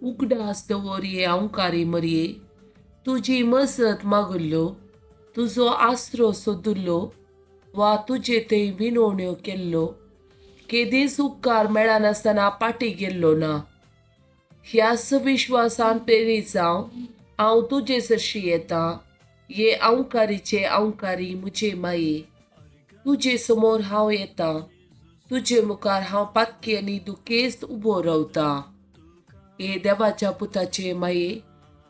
उगडास दवर ये अंवकारी मरये, तुजी मजत मागुल्लो, तुजो आसरो सोदुल्लो वा तुजे थंय विनवण्यो केल्लो केदींच उपकार मेळनासतना पाटी गेल्लो ना. ह्याच विश्वासान प्रेरीत जावन हांव तुजे सरशी येता, ये अंवकारीचे अंवकारी म्हजे माये. तुजे समोर हांव येता, तुजे मुखार हांव पातकी आनी दुखेस्त उबो रावता. हे देवाच्या पुताचे माये,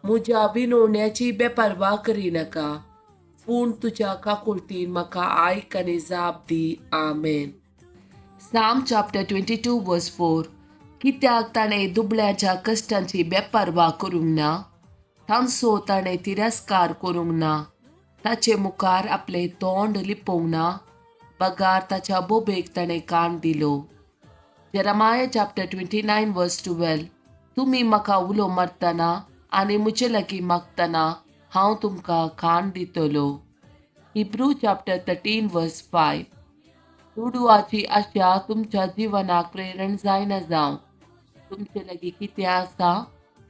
म्हज्या विनवण्याची बेपारवा करिनाका, पूण तुज्या काकुळतीन म्हाका आयक आनी जाप दी. आमेन. Psalm chapter 22 verse 4. कित्याक ताणें दुबळ्याच्या कश्टांची बेपारवा करूंक ना, तांचो ताणें तिरस्कार करूंक ना, ताचे मुखार आपलें तोंड लिपोवंक ना, बगार ताच्या बोबेक ताणें कान दिलो. Jeremiah chapter 29 verse 12. तुमी म्हाका उलो मारतना आनी म्हजे लागीं मागतना हांव तुमकां कान दितलो. Hebrew chapter 13 verse 5. दुडवाची आशा तुमच्या जिवनाक प्रेरण जायना जावं. तुमचे लागीं कितें आसा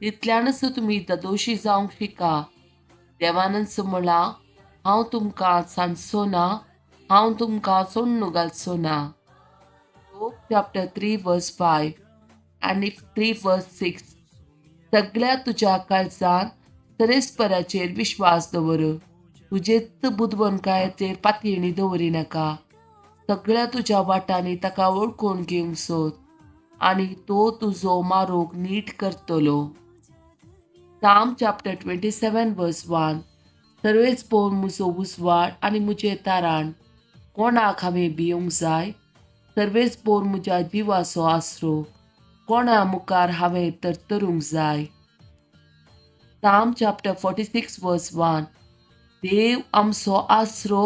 तितल्यानच तुमी ददोशी जावंक शिका. देवानच म्हळां, हांव तुमकां सांडचो ना, हांव तुमकां सोडून घालचो ना. Job chapter 3 verse 5 आनी 3 वर्स 6. सगळ्या तुज्या काळजान सरेस्पराचेर विश्वास दवर, तुजेच बुदवंतकायेचेर पातयेणी दवरिनाका. सगळ्या तुज्या वाटांनी ताका वळखून घेवंक सोद आनी तो तुजो मारोग नीट करतलो. Psalm chapter 27 verse 1. सर्वेच पळोवन म्हजो उजवाड आनी म्हजें ताराण, कोणाक हांवें भियोंक जाय? सर्वेच पळोवन म्हज्या जिवाचो आसरो, कोणा मुखार हांवें तरतरूंक जाय? Psalm chapter 46 verse 1. देव आमचो आसरो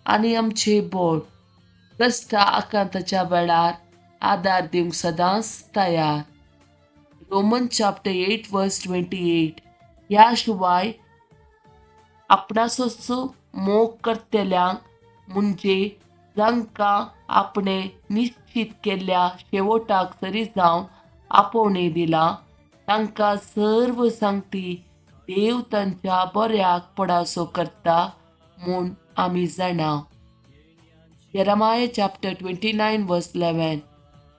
आनी आमचें बोट, कश्टा आकांताच्या वेळार आदार दिवंक सदांच तयार. Roman chapter 8 verse 28. ह्या शिवाय आपणाचोच मोग करतल्यांक, म्हणजे जांकां आपणें निश्चीत केल्ल्या शेवटाक सरी जावन आपोवणें दिलां, तांकां सर्व सांगती देव तांच्या बऱ्याक पडासो करता म्हूण आमी जाणा. Jeremiah chapter 29 verse 11.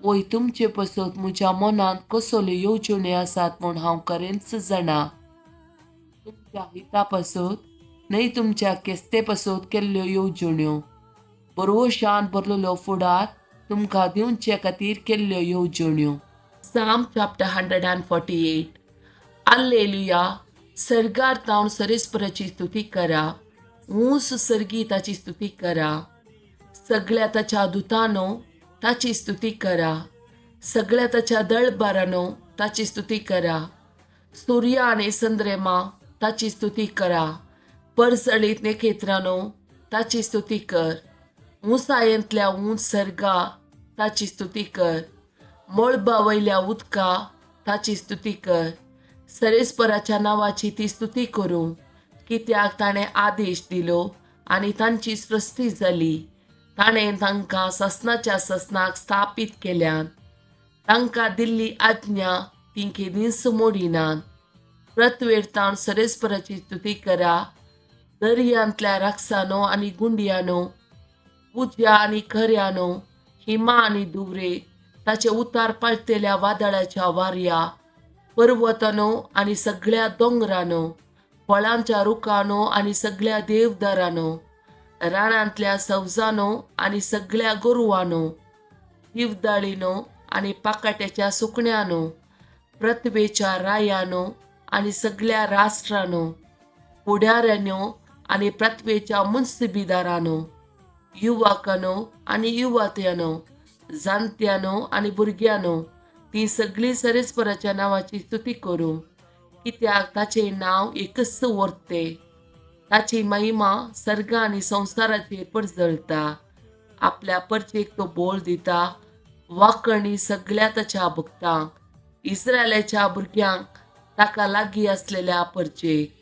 वय तुमचे पसत म्हज्या मनांत कसल्यो येवजण्यो आसात म्हूण हांव खरेंच जाणा, तुमच्या हिता पासत न्हय तुमच्या केस्ते पासत केल्ल्यो येवजण्यो, बरोशान भरलेलो फुडार तुमकां दिवचे खातीर केल्ल्यो येवजण्यो. Psalm chapter 148. Alleluia. सर्गार तावन सरेस्पराची स्तुती करा, ऊंच सर्गी ताची स्तुती करा. सगळ्या ताच्या दुतानो ताची स्तुती करा, सगळ्या ताच्या दळबारानो ताची स्तुती करा. सूर्या आनी संद्रेमा ताची स्तुती करा, परजळीत नखेत्रांनो ताची स्तुती कर. उंचायेंतल्या उंच सर्गा ताची स्तुती कर, मळबा वयल्या उदका ताची स्तुती कर. सरेस्पराच्या नांवाची ती स्तुती करूं, कित्याक ताणें आदेश दिलो आनी तांची सृश्टी जाली. ताणें तांकां ससनाच्या ससनाक स्थापीत केल्यान, तांकां दिल्ली आज्ञा ती केदींच मोडिनात. पृथ्वेर ताण सरेस्पराची स्तुती करा, दर्यांतल्या राक्षसानो आनी गुंडयानो, उज्या आनी खऱ्यानो, हिमा आनी दुवरे, ताचे उतार पाळटेल्या वादळाच्या वाऱ्या, पर्वतानो आनी सगळ्या दोंगरानो, फळांच्या रुखानो आनी सगळ्या देवदारानो, रानांतल्या सवजानो आनी सगळ्या गोरवानो, जिवदाळीनो आनी पाकाट्याच्या सुकण्यानो, पृथ्वेच्या रायानो आनी सगळ्या राष्ट्रानो, फुडाऱ्यानो आनी पृथ्वेच्या मुन्सिबीदारानो, युवकानो आनी युवत्यानो, जाणट्यानो आनी भुरग्यानो, ती सगळीं सरेस्पराच्या नांवाची स्तुती करूं, कित्याक ताचें नांव एकच वर्ते. ताची महिमा सर्ग आनी संवसाराचेर परजळटा. आपल्या परचेक तो बोळ दिता, वाकणी सगळ्या ताच्या भक्तांक, इस्रायलाच्या भुरग्यांक, ताका लागीं आसलेल्या परचेक.